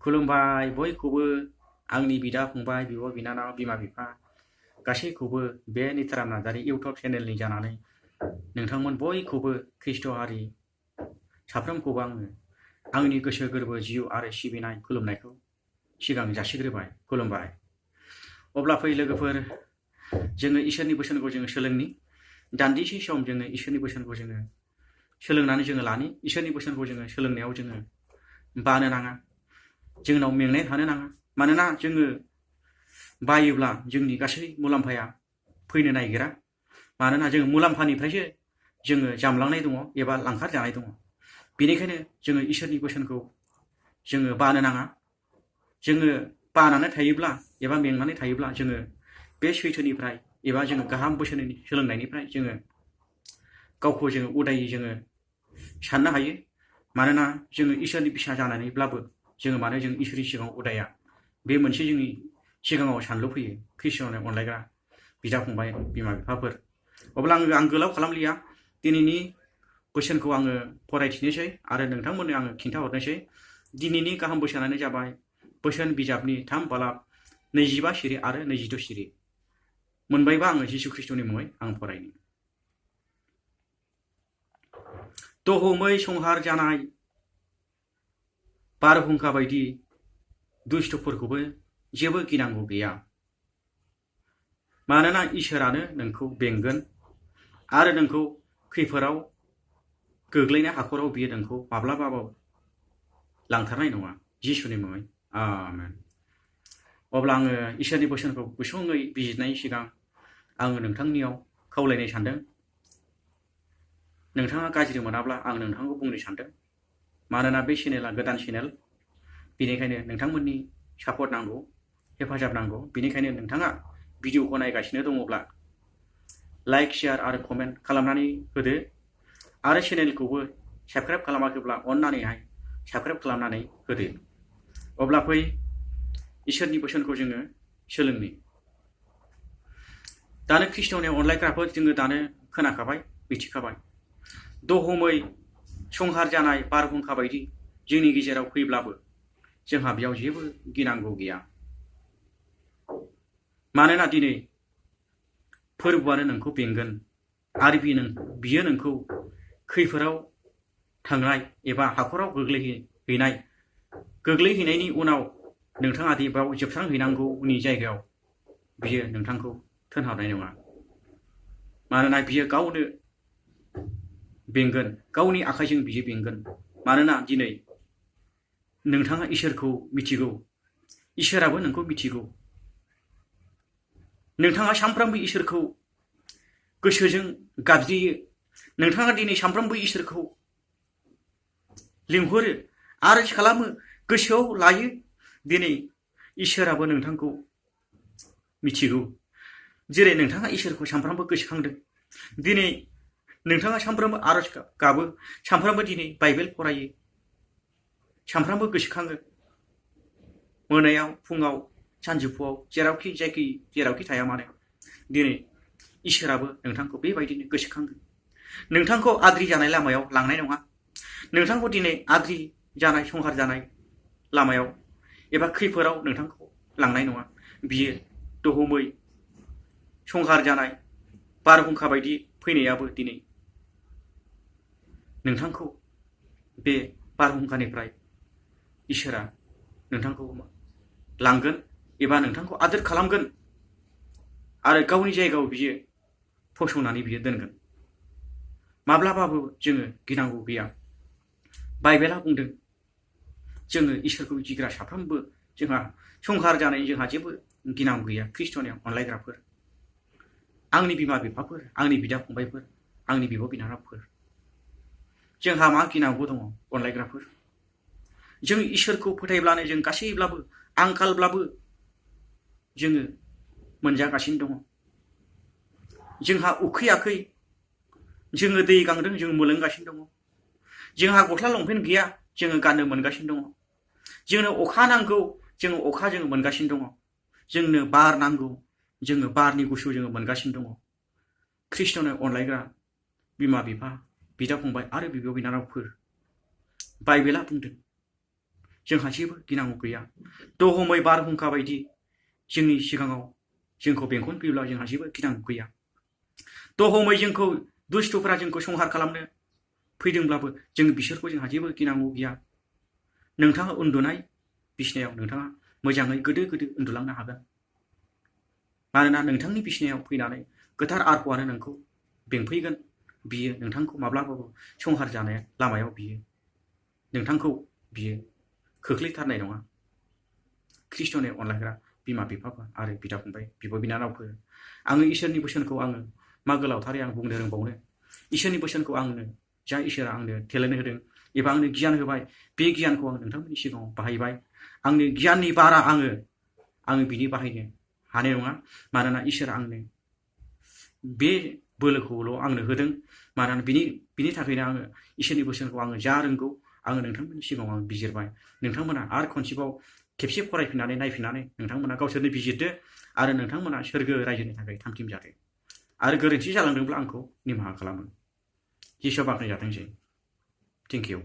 खुलुमबाय बयखौबो आंनि बिदा फंबाय बिब' बिनानाव बिमा बिफा गासैखौबो बे निताराम नार्जारी इउटुब चेनेलनि जानानै नोंथांमोन बयखौबो ख्रिस्ट' हारि साफ्रोमखौबो आङो आंनि गोसो गोरबो जिउ आरो सिबिनाय खुलुमनायखौ सिगां जासिग्रोबाय खुलुमबाय। अब्ला फै लोगोफोर जोङो इसोरनि बोसोनखौ जोङो सोलोंनि दान्दिसे सम जोङो इसोरनि बोसोनखौ जोङो सोलोंनानै जोङो लानि इसोरनि बोसोनखौ जोङो सोलोंनायाव जोङो बानो नाङा जोंनाव मेंनाय थानो नाङा मानोना जोङो बायोब्ला जोंनि गासै मुलाम्फाया फैनो नागिरा मानोना जोङो मुलाम्फानिफ्रायसो जोङो जामलांनाय दङ एबा लांखार जानाय दङ बेनिखायनो जोङो इसोरनि बोसोनखौ जोङो बानो नाङा जोङो बानानै थायोब्ला एबा मेंनानै थायोब्ला जोङो बे सैथोनिफ्राय एबा जोङो गाहाम बोसोन सोलोंनायनिफ्राय जोङो गावखौ जोङो उदायै जोङो साननो हायो मानोना जोङो इसोरनि फिसा जानानैब्लाबो जोङो मानो जों इसोरनि सिगाङाव उदाया बे मोनसे जोंनि सिगाङाव सानलु फैयो ख्रिस्ट'नो अनलायग्रा बिदा फंबाय बिमा बिफाफोर। अब्ला आं गोलाव खालामलिया दिनैनि बोसोनखौ आङो फरायथिनोसै आरो नोंथांमोननो आङो खिन्थाहरनोसै। दिनैनि गाहाम बोसोनानो जाबाय बोसोन बिजाबनि 3 बालाब 25 सिरि आरो 22 सिरि मोनबायबा आङो जिसु ख्रिस्ट'नि मुङै आं फरायनि। दहमै संहार जानाय बारहुंखा बायदि दुष्टफोरखौबो जेबो गिनांगौ गैया मानोना इसोरानो नोंखौ बेंगोन आरो नोंखौ खैफोदाव गोग्लैनाय हाखराव बियो नोंखौ माब्लाबाबो लांथारनाय नङा जिसुनि मुङै आमेन। अब्ला आङो इसोरनि बोसोनखौ गुसुङै बिजिरनायनि सिगां आङो नोंथांनियाव खावलायनो सानदों नोंथाङा गाज्रि मोनाब्ला आं नोंथांखौ बुंनो सानदों मानोना बे चेनेला गोदान चेनेल बेनिखायनो नोंथांमोननि सापर्ट नांगौ हेफाजाब नांगौ बेनिखायनो नोंथाङा भिडिअखौ नायगासिनो दङब्ला लाइक शेयार आरो कमेन्ट खालामनानै होदो आरो चेनेलखौबो साबस्क्राइब खालामाखैब्ला अन्नानैहाय साबस्क्राइब खालामनानै होदो। अब्ला फै इसोरनि बोसोनखौ जोङो सोलोंनि। दानो ख्रिस्ट'नि अनलायग्राफोर जोङो दानो खोनाखाबाय मिथिखाबाय दहमै संहार जानाय बारहुंखा बायदि जोंनि गेजेराव फैब्लाबो जोंहा बेयाव जेबो गिनांगौ गैया मानोना दिनै फोरबोआनो नोंखौ बेंगोन आरो बियो नोंखौ खैफोदाव थांनाय एबा हाखराव गोग्लैहैनायनि उनाव नोंथाङा दि बेयाव जोबस्रांहैनांगौनि जायगायाव बियो नोंथांखौ थोनहरनाय नङा मानोना बियो गावनो बेंगोन गावनि आखाइजों बियो बेंगोन मानोना दिनै नोंथाङा इसोरखौ मिथिगौ इसोराबो नोंखौ मिथिगौ नोंथाङा सानफ्रामबो इसोरखौ गोसोजों गाबज्रियो नोंथाङा दिनै सानफ्रामबो इसोरखौ लिंहरो आरज खालामो गोसोआव लायो दिनै इसोराबो नोंथांखौ मिथिगौ जेरै नोंथाङा इसोरखौ सानफ्रामबो गोसोखांदों दिनै नोंथाङा सानफ्रामबो आरज गाबो सानफ्रामबो दिनै बाइबेल फरायो सानफ्रामबो गोसोखाङो मोनायाव फुङाव सानजौफुआव जेरावखि थाया मानो दिनै इसोराबो नोंथांखौ बेबायदिनो गोसोखांगोन नोंथांखौ आद्रि जानाय लामायाव लांनाय नङा नोंथांखौ दिनै आद्रि जानाय संहार जानाय लामायाव एबा खैफोदाव नोंथांखौ लांनाय नङा बियो दहमै संहार जानाय बारहुंखा बायदि फैनायाबो दिनै नोंथांखौ बे बारहुंखानिफ्राय इसोरा नोंथांखौ लांगोन एबा नोंथांखौ आदोर खालामगोन आरो गावनि जायगायाव बियो फसंनानै बियो दोनगोन माब्लाबाबो जोङो गिनांगौ गैया बाइबेला बुंदों जोङो इसोरखौ गिग्रा साफ्रोमबो जोंहा संहार जानायनि जोंहा जेबो गिनांगौ गैया ख्रिस्ट'नि अनलायग्राफोर आंनि बिमा बिफाफोर आंनि बिदा फंबायफोर आंनि बिब' बिनानावफोर जोंहा मा गिनांगौ दङ अनलायग्राफोर जों इसोरखौ फोथायब्लानो जों गासैब्लाबो आंखालब्लाबो जोङो मोनजागासिनो दङ जोंहा उखैयाखै जोङो दै गांदों जों मोनलोंगासिनो दङ जोंहा गस्ला लंपेन्ट गैया जोङो गाननो मोनगासिनो दङ जोंनो अखा नांगौ जोङो अखा जोङो मोनगासिनो दङ जोंनो बार नांगौ जोङो बारनि गुसु जोङो मोनगासिनो दङ ख्रिस्ट'नो अनलायग्रा बिमा बिफा बिदा फंबाय आरो बिब' बिनानावफोर बाइबेला बुंदों जोंहा जेबो गिनांगौ गैया। दहमै बारहुंखा बायदि जोंनि सिगाङाव जोंखौ बेंखन फैयोब्ला जोंहा जेबो गिनांगौ गैया। दहमै जोंखौ दुष्टफोरा जोंखौ संहार खालामनो फैदोंब्लाबो जों बिसोरखौ जोंहा जेबो गिनांगौ गैया। नोंथाङा उन्दुनाय बिसिनायाव नोंथाङा मोजाङै गोदो गोदो उन्दुलांनो हागोन। मानोना नोंथांनि बिसिनायाव फैनानै गोथार आत्मायानो नोंखौ बेंफैगोन। बियो नोंथांखौ माब्लाबाबो संहार जानाय लामायाव बियो नोंथांखौ बियो खोख्लैथारनाय नङा। ख्रिस्ट'नि अनलायग्रा बिमा बिफाफोर आरो बिदा फंबाय बिब' बिनानावफोर, आङो इसोरनि बोसोनखौ आङो मा गोलावथारै आं बुंनो रोंबावनो। इसोरनि बोसोनखौ आंनो जा इसोरा आंनो टेलेन्ट होदों एबा आंनो गियान होबाय, बे गियानखौ आं नोंथांमोननि सिगाङाव बाहायबाय। आंनि गियाननि बारा आङो बिनि बाहायनो हानाय नङा। मानोना इसोरा आंनो बे बोलोखौल' आंनो होदों। मानोना बिनि थाखायनो आङो इसोरनि बोसोनखौ आङो जा रोंगौ आङो नोंथांमोननि सिगाङाव आं बिजिरबाय। नोंथांमोना आरो खनसेबाव खेबसे फरायफिननानै नायफिननानै नोंथांमोना गावसोरनो बिजिरदो आरो नोंथांमोना सोरगो रायजोनि थाखाय थामथिम जादो। आरो गोरोन्थि जालांदोंब्ला आंखौ निमाहा खालामो। जिसुआ बाख्नायजाथोंसै। Thank you.